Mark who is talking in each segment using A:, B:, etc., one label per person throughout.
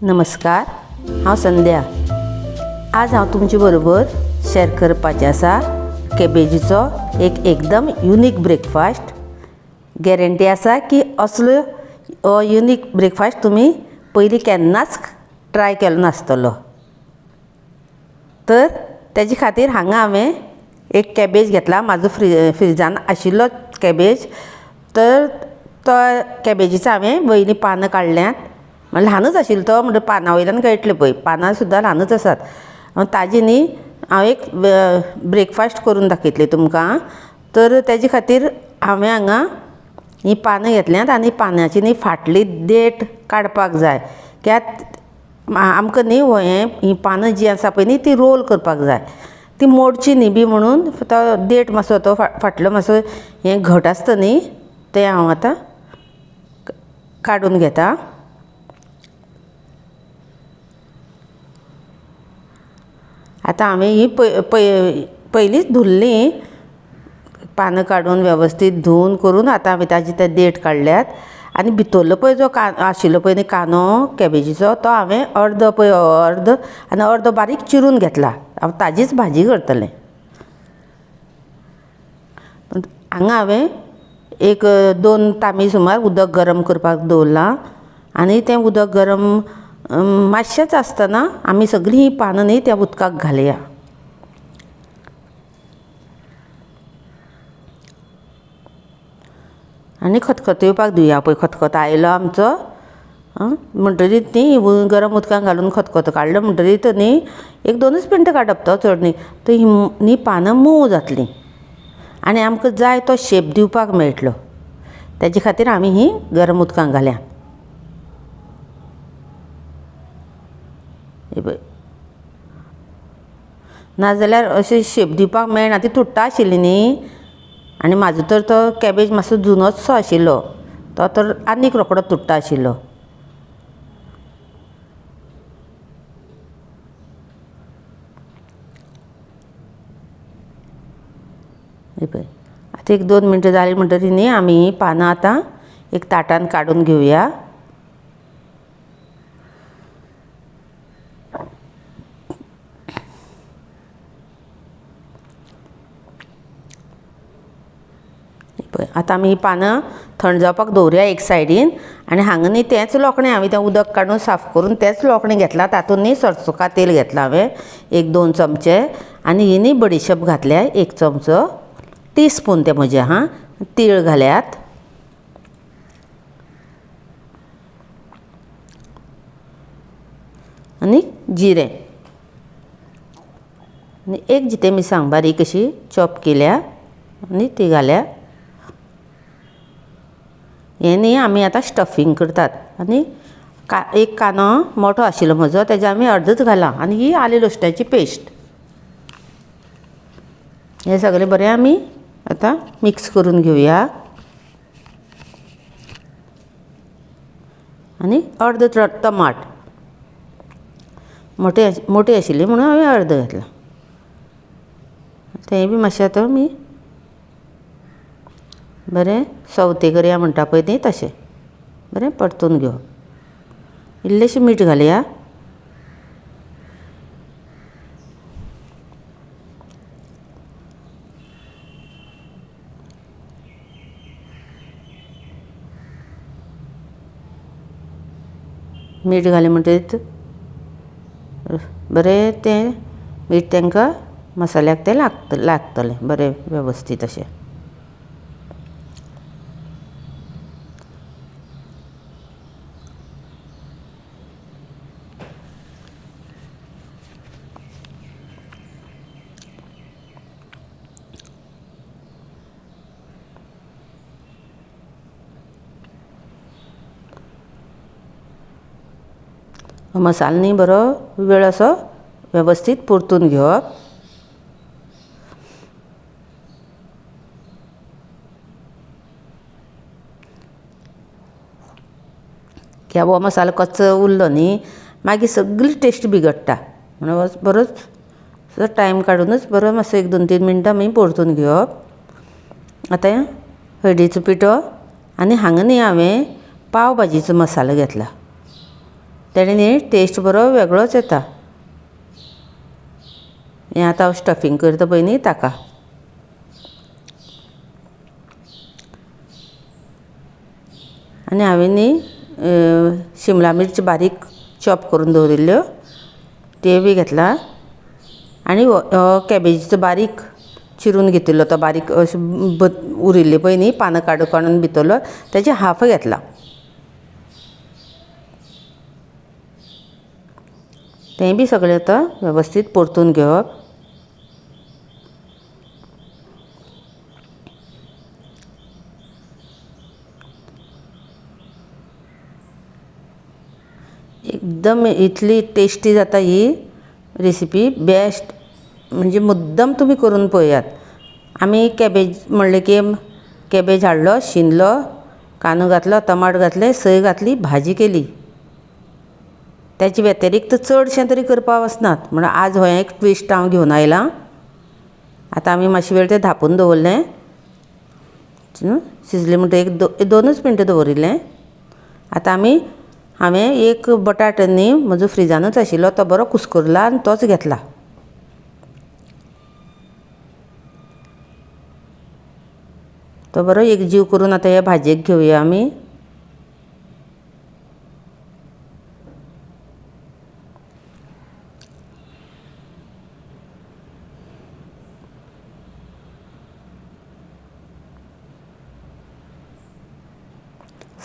A: नमस्कार, हांव संध्या. आज हांव तुमचे बरोबर शेअर करपाचें आसा कॅबेजीचो एक एकदम युनीक ब्रेकफास्ट. गॅरंटी आसा की असलो हो युनीक ब्रेकफास्ट तुमी पयलीं केन्नाच ट्राय केलो नासतलो. तर तेजे खातीर हांगा हांवें एक कॅबेज घेतला. म्हाजो फ्रिजान आशिल्लो कॅबेज. तर तो कॅबेजीचो हांवें वयलीं पानां काडल्यांत. ल्हानूच आशिल्लो तो म्हणटकीर पानां वयल्यान कळटलें पळय, पानां सुद्दां ल्हानूच आसात. ताजी न्ही हांव एक ब्रेकफास्ट करून दाखयतलें तुमकां. तर तेजे खातीर हांवें हांगा हीं पानां घेतल्यांत आनी पानांची न्ही फाटली देठ काडपाक जाय. कित्याक आमकां न्ही हें हीं पानां जीं आसा पळय न्ही तीं रोल करपाक जाय. ती मोडची न्ही बी म्हणून तो देठ मातसो तो फाटलो मातसो हें घट आसता न्ही तें हांव आतां काडून घेता. आतां हांवें हीं पयलींच धुल्लीं पानां काडून वेवस्थीत धुवन करून आतां हांवें ताजी ते देठ काडल्यात. आनी भितरलो पळय जो आशिल्लो पळय न्ही कांदो कॅबेजीचो तो हांवें अर्दो पळय अर्द आनी अर्दो बारीक चिरून घेतला. हांव ताजीच भाजी करतलें. हांगा हांवें एक 2 तांबी सुमार उदक गरम करपाक दवरलां आनी तें उदक गरम मातशेंच आसतना आमी सगळीं हीं पानां न्ही त्या उदकाक घालया. आनी खतखतो येवपाक दिवया. पळय खतखतो आयलो आमचो म्हणटरीत न्ही गरम उदकान घालून खतखतो काडलो म्हणटरीत न्ही एक 2च मिनटां काडप तो, चड न्ही. तर हीं पानां मोव जातलीं आनी आमकां जाय तो शेप दिवपाक मेळटलो. तेजे खातीर आमी हीं गरम उदकान घाल्या. नाजाल्यार अशें शेप दिवपाक मेळना, ती तुट्टा आशिल्ली न्ही. आनी म्हाजो तर तो कॅबेज मातसो जुनोचसो आशिल्लो, तो तर आनीक रोकडो तुट्टा आशिल्लो. हें पळय आतां एक 2 मिनटां जालीं म्हणटकीर न्ही आमी पानां आतां एक ताटान काडून घेवया. पळय आतां आमी हीं पानां थंड जावपाक दवरुया एक सायडीन. आनी हांगा न्ही तेंच लोकणें हांवें तें उदक काडून साफ करून तेंच लोकणें घेतलां. तातूंत न्ही सरसोका तेल घेतलां हांवें एक 2 चमचे आनी ही न्ही बडीशेप घातल्या 1 चमचो, टीस्पून ते म्हजे हां. तीळ घाल्यात. आनी जिरें आनी एक जितें मिरसांग बारीक अशी चॉप केल्या आनी ती घाल्या. हें न्ही आमी आतां स्टफींग करतात. आनी एक कांदो मोठो आशिल्लो म्हजो तेजे आमी अर्दच घाला. आनी ही आलें लसणाची पेस्ट. हें सगळें बरें आमी आतां मिक्स करून घेवया. आनी अर्द टमाट मोठे आशिल्ली म्हणून हांवें अर्द घातला. तेंय बी मातशें आतां आमी बरें सवते करया म्हणटा पळय न्ही तशें बरें परतून घेवप. इल्लेशें मीठ घालया. मीठ घालें म्हणटकीर बरें तें मीठ तांकां मसाल्याक तें लागतलें बरें वेवस्थीत अशें. मसालो न्ही बरो वेळ असो वेवस्थीत परतून घेवप. कित्याक हो मसालो कच्चो उरलो न्ही मागीर सगळी टेस्ट बिगडटा. म्हणून बरोच टायम काडुनूच बरो मातसो 1 2 3 मिनटां आमी परतून घेवप. आतां हळदीचो पिठो आनी हांगा न्ही हांवें पाव भाजयेचो मसालो घेतला. तेणे न्ही टेस्ट बरो वेगळोच येता. हें आतां हांव स्टफींग करता पळय न्ही ताका. आनी हांवें न्ही शिमला मिर्च बारीक चॉप करून दवरिल्ल्यो त्यो बी घेतला. आनी हो कॅबेजीचो बारीक चिरून घेतिल्लो तो बारीक अशें उरिल्ली पळय न्ही पानां काडून काडून भितरलो तेजे हाफ घेतला. तें बी सगळें आतां वेवस्थीत परतून घेवप. एकदम इतली टेस्टी जाता ही रेसिपी बेस्ट म्हणजे मुद्दम तुमी करून पळयात. आमी कॅबेज म्हणलें की कॅबेज हाडलो, शिनलो, कांदो घातलो, टमाट घातलें, सय घातली, भाजी केली. तेचे व्यतिरिक्त चडशें तरी करपाक वचनात. म्हूण आज हो एक ट्विस्ट हांव घेवन आयलां. आतां आमी मातशे वेळ तें धांपून दवरलें. शिजलें म्हणटकीर एक दोनूच मिनटां दवरिल्लें. आतां आमी हांवें एक बटाट न्ही म्हजो फ्रिजानूच आशिल्लो तो बरो कुस्कुरला आनी तोच घेतला. तो बरो एक जीव करून आतां हे भाजयेक घेवया आमी.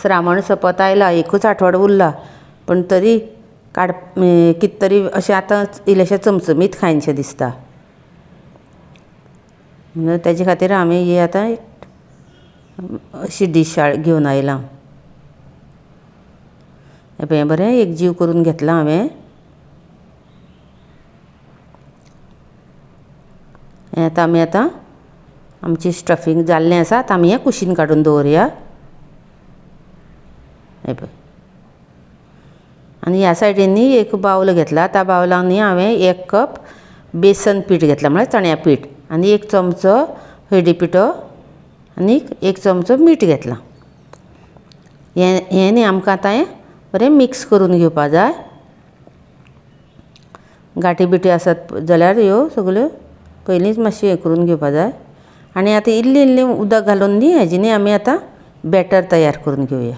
A: श्रावण सोंपत आयला, एकूच आठवडो उरला, पूण तरी कितें तरी अशें आतां इल्लेशें चमचमीत खायनशें दिसता. म्हणून तेजे खातीर आमी ही आतां अशी डीश घेवन आयलां. हें बरें एक जीव करून घेतलां हांवें. हें आतां आमी आतां आमचें स्टफींग जाल्लें आसा, आतां आमी हें कुशीन काडून दवरया. हें पळय. आनी ह्या सायडीन न्ही एक बावल घेतला, त्या बावलान न्ही हांवें 1 कप बेसन पीठ घेतलां, म्हळ्यार चण्या पीठ, आनी 1 चमचो हळदी पिठो आनी 1 चमचो मीठ घेतलां. हें न्ही आमकां आतां हें बरें मिक्स करून घेवपा जाय. गांठी बिटी आसत जाल्यार ह्यो सगल्यो पयलींच मातशें हें करून घेवपा जाय. आनी आतां इल्लें इल्लें उदक घालून न्ही हेजें न्ही आमी आतां बॅटर तयार करून घेवया.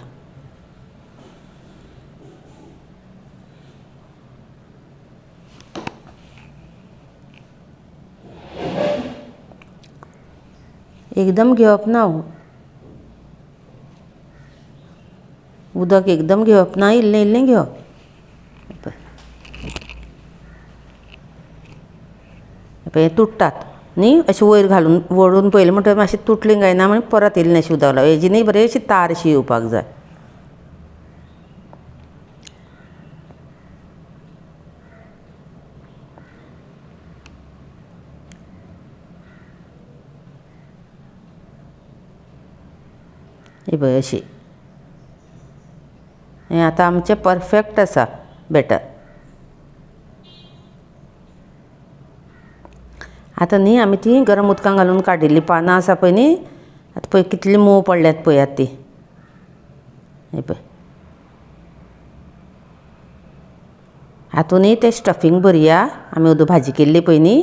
A: एकदम घेवप ना, उदक एकदम घेवप ना, इल्लें इल्लें घेवप. पळय तुट्टात न्ही अशें वयर घालून वळून पळयलें म्हणटकीर मातशें तुटलें काय ना मागीर परत इल्लें अशें उदक घालप. हेजी न्ही बरी अशी तार अशी येवपाक जाय. ही पळय अशी हें आतां आमचें परफेक्ट आसा बॅटर. आतां न्ही आमी ती गरम उदकान घालून काडिल्लीं पानां आसा पळय न्ही, आतां पळय कितलीं मोव पडल्यात पळयात ती. हें पळय हातूनय तें स्टफींग भरया. आमी ओदोळ भाजी केल्ली पळय न्ही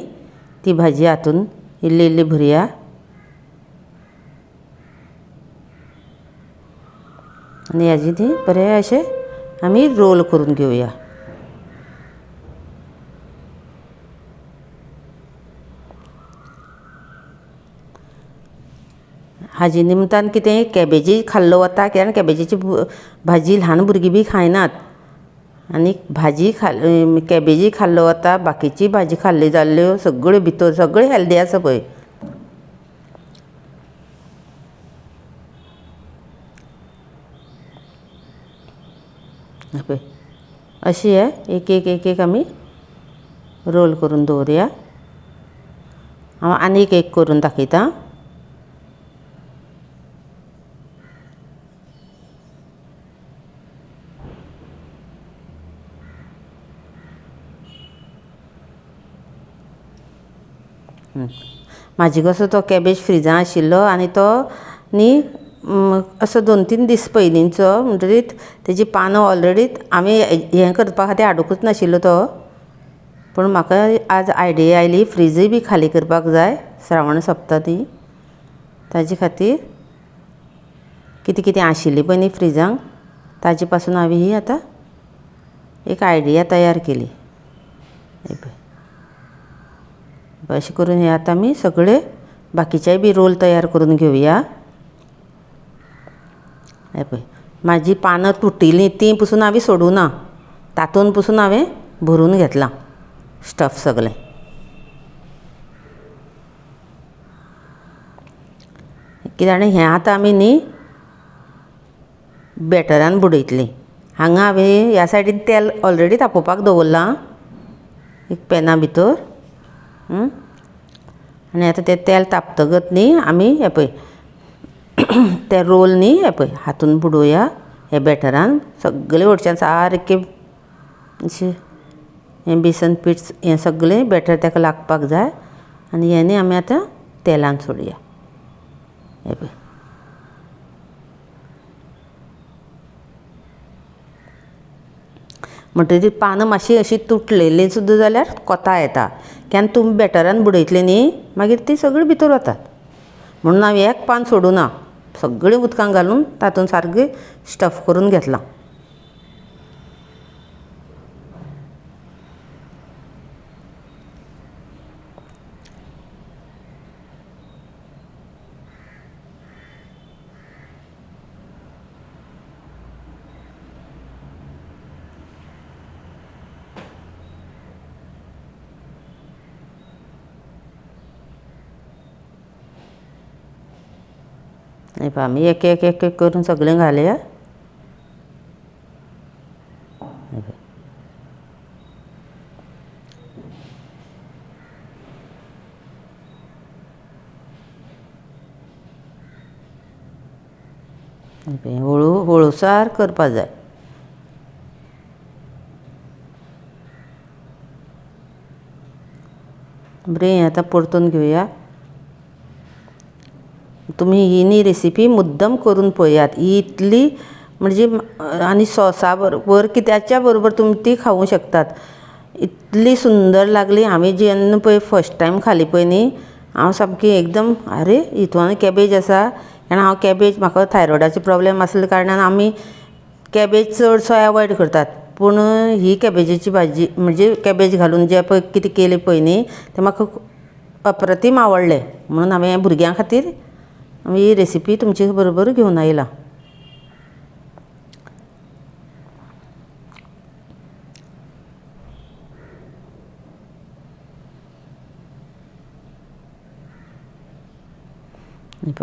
A: ती भाजी हातून इल्ली इल्ली भरया. आनी हेजे न्ही बरें अशें आमी रोल करून घेवया. हाजे निमतान कितें कॅबेजी खाल्लो वता, कारण कॅबेजीची भाजी ल्हान भुरगीं बी खायनात. आनी भाजी कॅबेजी खाल्लो वता, बाकीची भाजी खाल्ली जाल्ल्यो सगळ्यो भितर सगळ्यो हेल्दी आसा पळय. पळय अशें हे एक एक एक एक आमी रोल करून दवरया. हांव आनीक एक करून दाखयता. म्हाजे कसो तो कॅबेज फ्रिजान आशिल्लो आनी तो न्ही असो 2-3 दीस पयलींचो, म्हणटरीत तेजी पानां ऑलरेडी आमी हें करपा खातीर हाडुंकूच नाशिल्लो तो. पूण म्हाका आज आयडिया आयली फ्रिजूय बी खाली करपाक जाय, श्रावण सोंपता ती, ताजे खातीर कितें कितें आशिल्लें पळय न्ही फ्रिजांत ताजे पासून हांवें ही आतां एक आयडिया तयार केली. अशें करून हे आतां आमी सगळे बाकीचेय बी रोल तयार करून घेवया. हें पळय म्हाजी पानां तुटिल्लीं तीं पसून हांवें सोडूंक ना, तातूंत पसून हांवें भरून घेतलां स्टफ सगलें. कित्याक हें आतां आमी न्ही बॅटरान बुडयतलीं. हांगा हांवें ह्या सायडीन तेल ऑलरेडी तापोवपाक दवरलां एक पॅना भितर. आनी आतां तें तेल तापतकच न्ही आमी हें पळय ते रोल न्ही हें पळय हातून बुडोवया हे बॅटरान सगळे वटच्यान सारकें अशें हें बेसन पीठ हें सगळें बॅटर ताका लागपाक जाय. आनी हें न्ही आमी आतां तेलान सोडया. हें पळय म्हणटकीर ती पानां मातशीं अशीं तुटलेलीं सुद्दां जाल्यार कोता येता. केन्ना तुमी बॅटरान बुडयतली न्ही मागीर ती सगळीं भितर वतात. म्हणून हांवें एक पान सोडूं ना, सगळें उदकान घालून तातूंत सारकें स्टफ करून घेतलां. आमी एक एक एक एक करून सगळें घालया. हळू हळूसार करपा जाय. बरें आतां परतून घेवया. तुमी ही न्ही रेसिपी मुद्दम करून पळयात. ही इतली म्हणजे आनी सॉसा बरोबर कित्याच्या बरोबर तुमी ती खावूंक शकतात. इतली सुंदर लागली. हांवें जेन्ना पळय फस्ट टायम खाली पळय न्ही हांव सामकी एकदम आरे हितून कॅबेज आसा. आनी हांव कॅबेज म्हाका थायरॉयडाचो प्रोब्लेम आसल्या कारणान आमी कॅबेज चडसो एवॉयड करतात. पूण ही कॅबेजीची भाजी म्हणजे कॅबेज घालून जें पळय कितें केलें पळय न्ही तें म्हाका अप्रतीम आवडलें. म्हणून हांवें भुरग्यां खातीर ही रेसिपी तुमचे बरोबर घेवन आयला.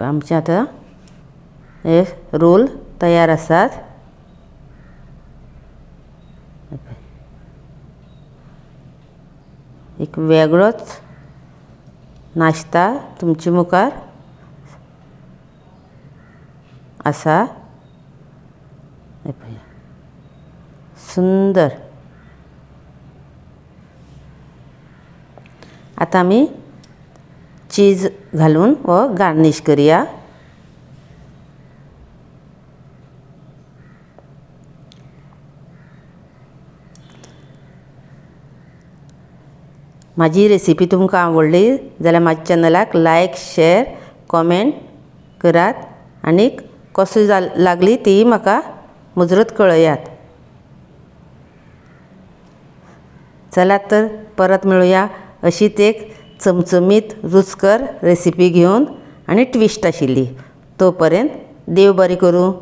A: आमचे आतां हे रोल तयार आसात. एक वेगळोच नाश्ता तुमचे मुखार आसा. सुंदर. आतां आमी चीज घालून हो गार्नीश करया. म्हाजी रेसिपी तुमकां आवडली जाल्यार म्हाज्या चॅनलाक लायक, शेर, कॉमेंट करात आनी कशी लागली ती म्हाका मुजरत कळयात. चलात तर परत मेळुया अशीच एक चमचमीत रुचकर रेसिपी घेवन आनी ट्विस्ट आशिल्ली. तो पर्यंत देव बरें करूं.